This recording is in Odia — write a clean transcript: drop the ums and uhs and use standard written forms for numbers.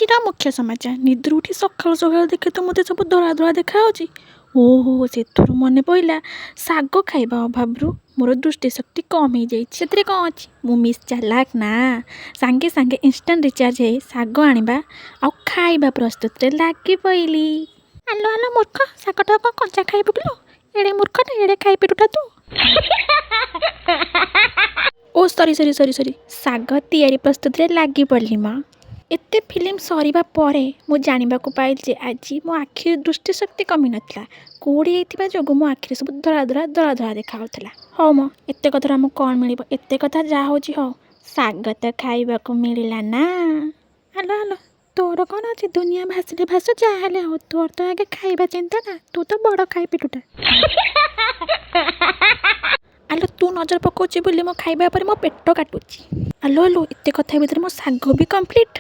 ଆଜିର ମୁଖ୍ୟ ସମାଚାର। ନିଦରୁ ଉଠି ସକାଳୁ ସକାଳୁ ଦେଖେ ତ ମୋତେ ସବୁ ଧଳା ଧଳା ଦେଖାଯାଉଛି। ଓହୋ, ସେଥିରୁ ମନେ ପଡ଼ିଲା, ଶାଗ ଖାଇବା ଅଭାବରୁ ମୋର ଦୃଷ୍ଟିଶକ୍ତି କମ୍ ହେଇଯାଇଛି। ସେଥିରେ କ'ଣ ଅଛି, ମୁଁ ମିସ୍ ଚାଲାକ ନା। ସାଙ୍ଗେ ସାଙ୍ଗେ ଇନଷ୍ଟାଣ୍ଟ ରିଚାର୍ଜ ହେଇ ଶାଗ ଆଣିବା ଆଉ ଖାଇବା ପ୍ରସ୍ତୁତିରେ ଲାଗି ପଇଲି। ଆଲୋ ଆଲୋ ମୂର୍ଖ, ଶାଗଟା କ'ଣ କଞ୍ଚା ଖାଇବୁ କିଲୋ? ଏଡ଼େ ମୂର୍ଖଟା, ଏଡ଼େ ଖାଇ ପେଟୁଟା ତୁ। ଓ ସରି ସରି ସରି ସରି, ଶାଗ ତିଆରି ପ୍ରସ୍ତୁତିରେ ଲାଗି ପଡ଼ିଲି ମା। ଏତେ ଫିଲ୍ମ ସରିବା ପରେ ମୁଁ ଜାଣିବାକୁ ପାଇଲି ଯେ ଆଜି ମୋ ଆଖିର ଦୃଷ୍ଟିଶକ୍ତି କମିନଥିଲା, କୁହୁଡ଼ି ହେଇଥିବା ଯୋଗୁଁ ମୋ ଆଖିରେ ସବୁ ଧଳା ଧଳା ଧଳା ଧଳା ଦେଖାଯାଉଥିଲା। ହଉ ମ, ଏତେ କଥାରୁ ଆମକୁ କ'ଣ ମିଳିବ? ଏତେ କଥା ଯାହା ହେଉଛି ହଉ, ଶାଗ ତ ଖାଇବାକୁ ମିଳିଲା ନା। ଆଲୋ ଆଲୋ, ତୋର କ'ଣ ଅଛି? ଦୁନିଆ ଭାସିଲେ ଭାସୁ, ଯାହା ହେଲେ ହଉ, ତୋର ତ ଆଗେ ଖାଇବା ଚିନ୍ତା ନା। ତୁ ତ ବଡ଼ ଖାଇ ପେଟୁଟା। ଆଲୋ, ତୁ ନଜର ପକାଉଛୁ ବୋଲି ମୋ ଖାଇବା ପରେ ମୋ ପେଟ କାଟୁଛି। ଆଲୋ ଆଲୋ, ଏତେ କଥା ଭିତରେ ମୋ ଶାଗ ବି କମ୍ପ୍ଲିଟ୍।